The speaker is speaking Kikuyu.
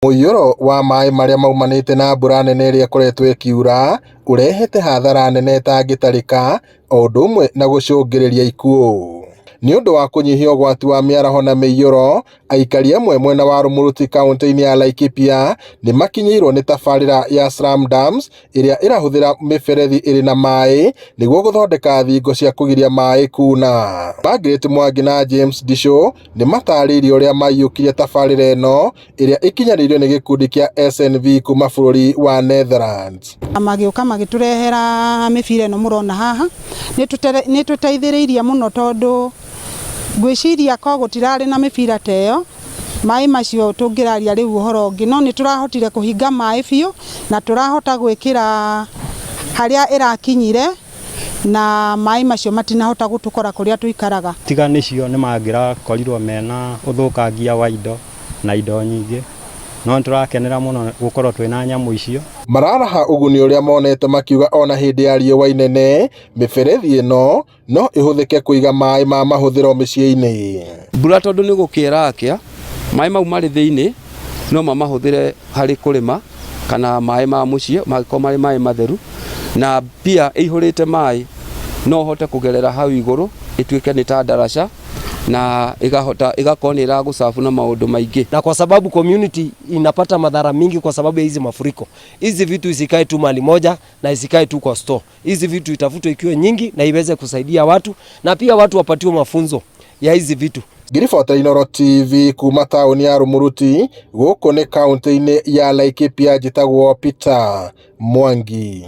Mũiyũro wa maĩ marĩa maumanĩte na mbura nene ĩrĩa ĩkoretwo ĩkiura ũrehete hathara nene ĩtangĩtarĩka o ũndũ ũmwe na gũcũngĩrĩria ikuũ. Nĩ ũndũ wa kũnyihia ũgwati wa mĩaraho na mĩiyũro, aikari amwe mwena wa Rumuruti kaunti-inĩ ya Laikipia nĩ makinyĩirwo nĩ tabarĩra ya Slum Dams ĩrĩa ĩrahũthĩra mĩberethi ĩrĩ na maĩ nĩguo gũthondeka thingo cia kũgiria maĩ kuna. Margaret Mwangi na James Ndicũ nĩ matarĩirie ũrĩa maiyũkirie tabarĩra ĩno ĩrĩa ĩkinyanĩirio nĩ gĩkundi kĩa SNV kuma bũrũri wa Netherlands. Magĩũka magĩtũrehera mĩbira ĩno mũrona haha, nĩ tũteithĩrĩirie mũno tondũ ngwĩciria ko gũtirarĩ na mĩbira ta ĩyo, maĩ macio tũngĩraria rĩu ũhoro ũngĩ, no nĩ tũrahotire kũhinga maĩ biũ na tũrahota gwĩkĩra harĩa ĩrakinyire na maĩ macio matinahota gũtũkora kũrĩa tũikaraga. Tiga nĩcio nĩ mangĩrakorirwo mena ũthũkangia wa indo na indo nyingĩ, no nĩ tũrakenera mũno gũkorwo twĩna nyamũ icio. Mararaha ũguni ũrĩa monete makiuga ona hĩndĩ ya riũa inene mĩberethi ĩno no ĩhũthĩke kũiga maĩ ma mahũthĩro mĩciĩ-inĩ. Mbura tondũ nĩ gũkĩa ĩrakĩa, maĩ mau marĩ thĩinĩ no mamahũthĩre harĩ kũrĩma kana maĩ ma mũciĩ mangĩkorwo marĩ maĩ matheru, na pia ĩihũrĩte maĩ no ũhote kũgerera hau igũrũ ĩtuĩke nĩ ta ndaraca na ĩgahota ĩgakorwo nĩ ĩragũcabu na maũndũ maingĩ. Na kwa sababu community inapata madhara mingi kwa sababu ya hizi mafuriko, hizi vitu isikae tu mahali moja na isikae tu kwa store. Hizi vitu itafutwe ikiwe nyingi na iweze kusaidia watu, na pia watu wapatiwe mafunzo ya hizi vitu. Ngĩribota Inooro TV kuma taũni ya Rumuruti gũkũ nĩ kaunti-inĩ ya Laikipia, njĩtagwo Peter Mwangi.